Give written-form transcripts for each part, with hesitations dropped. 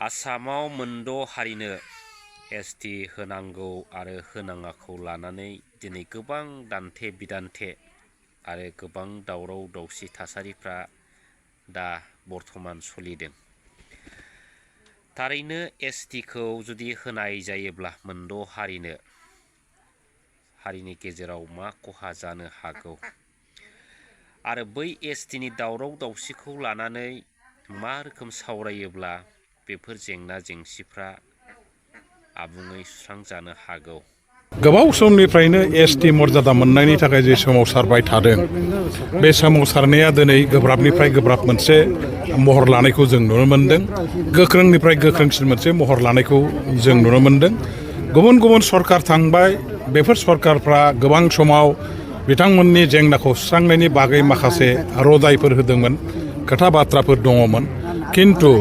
आसामाव मोनद' हारिनो एसटि होनांगौ आरो होनाङाखौ लानानै दिनै गोबां दान्थे बिदान्थे आरो गोबां दावराव दावसि थासारिफ्रा दा बर्थमान सोलिदों। थारैनो एसटिखौ जुदि होनाय जायोब्ला मोनद' हारिनि गेजेराव मा खहा जानो हागौ आरो बै एसटिनि दावराव दावसिखौ लानानै मा रोखोम सावरायोब्ला बेफोर जेंना जेंसिफ्रा आबुङै सुस्रांजानो हागौ। गोबाव समनिफ्रायनो एसटि मर्यादा मोननायनि थाखाय जे सोमावसारबाय थादों बे सोमावसारनाया दिनै गोब्राबनिफ्राय गोब्राब मोनसे महर लानायखौ जों नुनो मोनदों। गोख्रोंनिफ्राय गोख्रोंसिन मोनसे महर लानायखौ जों नुनो मोनदों। गुबुन गुबुन सरकार थांबाय, बेफोर सरकारफ्रा गोबां समाव बिथांमोननि जेंनाखौ सुस्रांनायनि बागै माखासे रदायफोर होदोंमोन, खोथा बाथ्राफोर दङमोन। किन्तु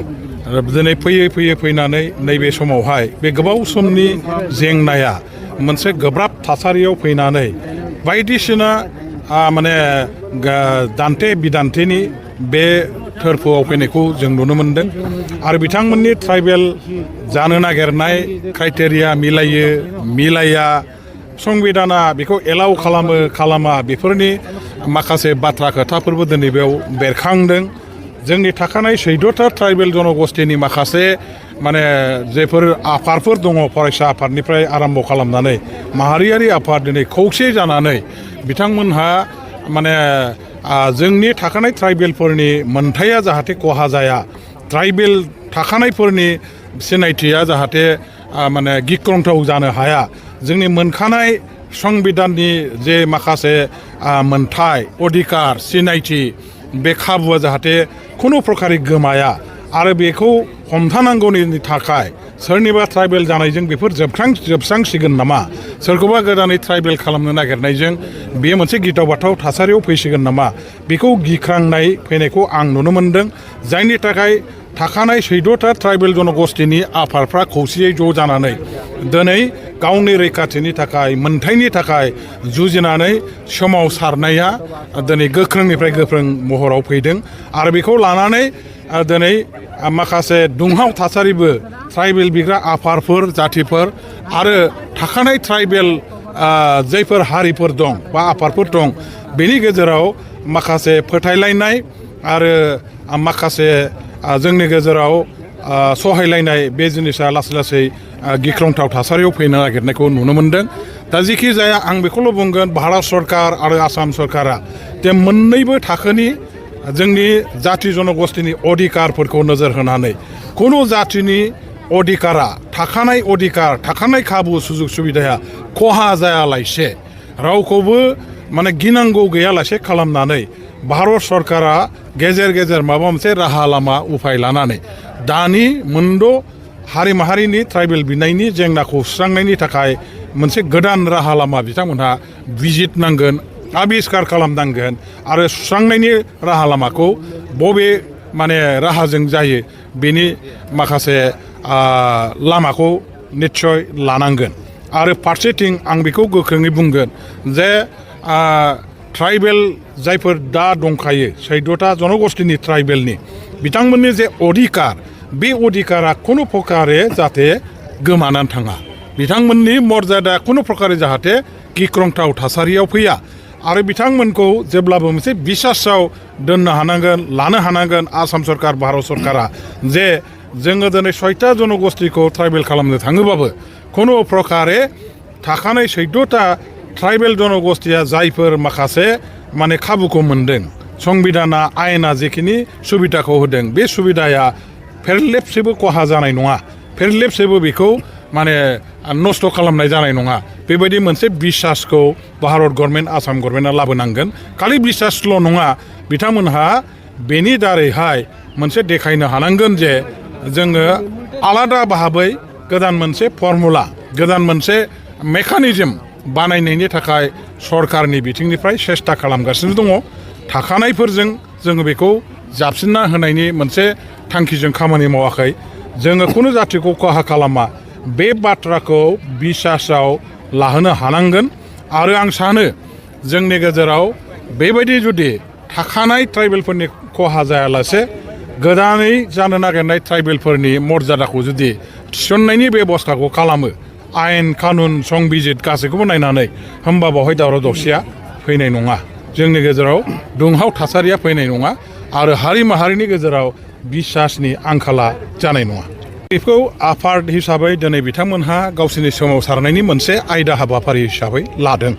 दिनै फैनानै नैबे समावहाय बे गोबाव समनि जेंनाया मोनसे गोब्राब थासारियाव फैनानै बायदिसिना दान्थे बिदान्थेनि बे थोरफोआव फैनायखौ जों नुनो मोनदों। आरो बिथांमोननि ट्राइबेल जानो नागिरनाय क्राइटेरिया मिलाया, संबिधाना बेखौ एलाउ खालामा बेफोरनि माखासे बाथ्रा खोथाफोरबो दिनै बेयाव बेरखांदों। जोंनि थाखानाय 14टा ट्राइबेल जनगोष्ठीनि माखासे जेफोर आफादफोर दङ, फरायसा आफादनिफ्राय आरम्भ खालामनानै माहारियारि आफाद दिनै खौसे जानानै बिथांमोनहा जोंनि थाखानाय ट्राइबेलफोरनि मोनथाया जाहाथे खहा जाया, ट्राइबेल थाखानायफोरनि सिनायथिया जाहाथे गिख्रंथाव जानो हाया, जोंनि मोनखानाय संबिधाननि जे माखासे मोनथाय अधिकार सिनायथि बे खाबुआ जाहाथे खुनु प्रकारै गोमाया आरो बेखौ हमथानांगौनि थाखाय सोरनिबा ट्राइबेल जानायजों बेफोर जोबस्रांसिगोन नामा, सोरखौबा गोदानै ट्राइबेल खालामनो नागिरनायजों बेयो मोनसे गिथाव बाथाव थासारियाव फैसिगोन नामा, बेखौ गिख्रांनाय फैनायखौ आं नुनो मोनदों। जायनि थाखाय थाखानाय 14टा ट्राइबेल जनगोष्ठीनि आफादफ्रा खौसेयै ज' जानानै दिनै गावनि रैखाथिनि थाखाय, मोनथायनि थाखाय जुजिनानै सोमावसारनाया दिनै गोख्रोंनिफ्राय गोख्रों महराव फैदों। आरो बेखौ लानानै दिनै माखासे दुंहाव थासारिबो ट्राइबेल बिग्रा आफादफोर, जाथिफोर आरो थाखानाय ट्राइबेल जायफोर हारिफोर दं बा आफादफोर दं बेनि गेजेराव माखासे फोथायलायनाय आरो माखासे जोंनि गेजेराव सहायलायनाय बे जिनिसा लासै लासै गिख्रंथाव थासारियाव फैनो नागिरनायखौ नुनो मोनदों। दा जेखि जाया आं बेखौल' बुंगोन, भारत सरकार आरो आसाम सरकारा जे मोननैबो थाखोनि जोंनि जाथि जनगोष्ठीनि अधिकारफोरखौ नोजोर होनानै खुनु जाथिनि अधिकारा, थाखानाय खाबु सुजुग सुबिदाया खहा जायालासे, रावखौबो गिनांगौ गैयालासे खालामनानै भारत सरकारा गेजेर गेजेर माबा मोनसे राहा लामा उफाय लानानै दानि मोनद' हारि माहारिनि ट्राइबेल बिनायनि जेंनाखौ सुस्रांनायनि थाखाय मोनसे गोदान राहा लामा बिथांमोनहा बिजिरनांगोन, आबिस्कार खालामनांगोन आरो सुस्रांनायनि राहा लामाखौ बबे राहाजों जायो बेनि माखासे लामाखौ निस्सय लानांगोन। आरो फारसेथिं आं बेखौ गोख्रोङै बुंगोन जे ट्राइबेल जायफोर दा दंखायो 14टा जनगोष्ठीनि ट्राइबेलनि बिथांमोननि जे अधिकार, बे अधिकारा खुनु प्रकारे जाहाथे गोमानानै थाङा, बिथांमोननि मर्यादा खुनु प्रकारे जाहाथे गिख्रंथाव थासारियाव फैया आरो बिथांमोनखौ जेब्लाबो मोनसे बिसासाव दोननो हानांगोन, लानो हानांगोन आसाम सरकार, भारत सरकारा जे जोङो दिनै 6टा जनगोष्ठीखौ ट्राइबेल खालामनो थाङोबाबो खुनु प्रकारे थाखानाय 14टा ट्राइबेल जनगोष्ठीया जायफोर माखासे खाबुखौ मोनदों, संबिधाना आयेना जेखिनि सुबिदाखौ होदों, बे सुबिदाया फेरलेबसेबो खहा जानाय नङा, फेरलेबसेबो बेखौ नस्थ' खालामनाय जानाय नङा। बेबायदि मोनसे बिसासखौ भारत गभर्नमेन्ट, आसाम गभर्नमेन्टआ लाबोनांगोन। खालि बिसासल' नङा, बिथांमोनहा बेनि दारैहाय मोनसे देखायनो हानांगोन जे जोङो आलादा भाबै गोदान मोनसे फर्मुला, गोदान मोनसे मेकानिजम बानायनायनि थाखाय सरकारनि बिथिंनिफ्राय सेस्था खालामगासिनो दङ। थाखानायफोरजों जोङो बेखौ जाबसिनना होनायनि मोनसे थांखिजों खामानि मावाखै। जोङो खुनु जाथिखौ खहा खालामा बे बाथ्राखौ बिसासाव लाहोनो हानांगोन। आरो आं सानो जोंनि गेजेराव बेबायदि जुदि थाखानाय ट्राइबेलफोरनि खहा जायालासे गोदानै जानो नागिरनाय ट्राइबेलफोरनि मर्यादाखौ जुदि थिसननायनि बेबस्थाखौ खालामो आयेन कानुन संबिजित गासैखौबो नायनानै होमबा बावहाय दावराव दावसिया फैनाय नङा जोंनि गेजेराव दुंहाव थासारिया फैनाय नङा आरो हारि माहारिनि गेजेराव बिसासनि आंखाला जानाय नङा बेखौ आफाद हिसाबै दिनै बिथांमोनहा गावसोरनि सोमावसारनायनि मोनसे आयदा हाबाफारि हिसाबै लादों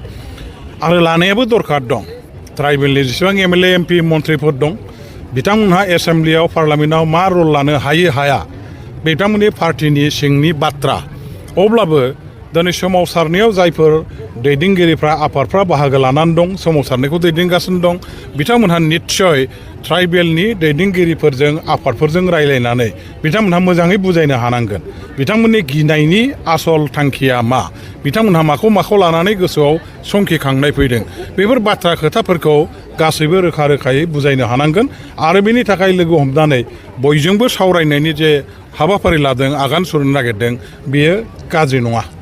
आरो लानायाबो दरखार दं ट्राइबेलनि जेसेबां एमएलए एमपि मन्थ्रिफोर दं बिथांमोनहा एसेम्ब्लियाव पार्लामेन्टआव मा रल लानो हायो हाया बिथांमोननि पार्टिनि सिंनि बाथ्रा अब्लाबो दिनै सोमावसारनायाव जायफोर दैदेनगिरिफ्रा आफादफ्रा बाहागो लानानै दं सोमावसारनायखौ दैदेनगासिनो दं बिथांमोनहा निस्सय ट्राइबेलनि दैदेनगिरिफोरजों आफादफोरजों रायलायनानै बिथांमोनहा मोजाङै बुजायनो हानांगोन बिथांमोननि गिनायनि आसल थांखिया मा बिथांमोनहा माखौ लानानै गोसोआव संखिखांनाय फैदों बेफोर बाथ्रा खोथाफोरखौ गासैबो रोखा रोखायै बुजायनो हानांगोन आरो बेनि थाखाय लोगो हमनानै बयजोंबो सावरायनायनि जे हाबाफारि लादों आगान सुरनो नागिरदों बेयो गाज्रि नङा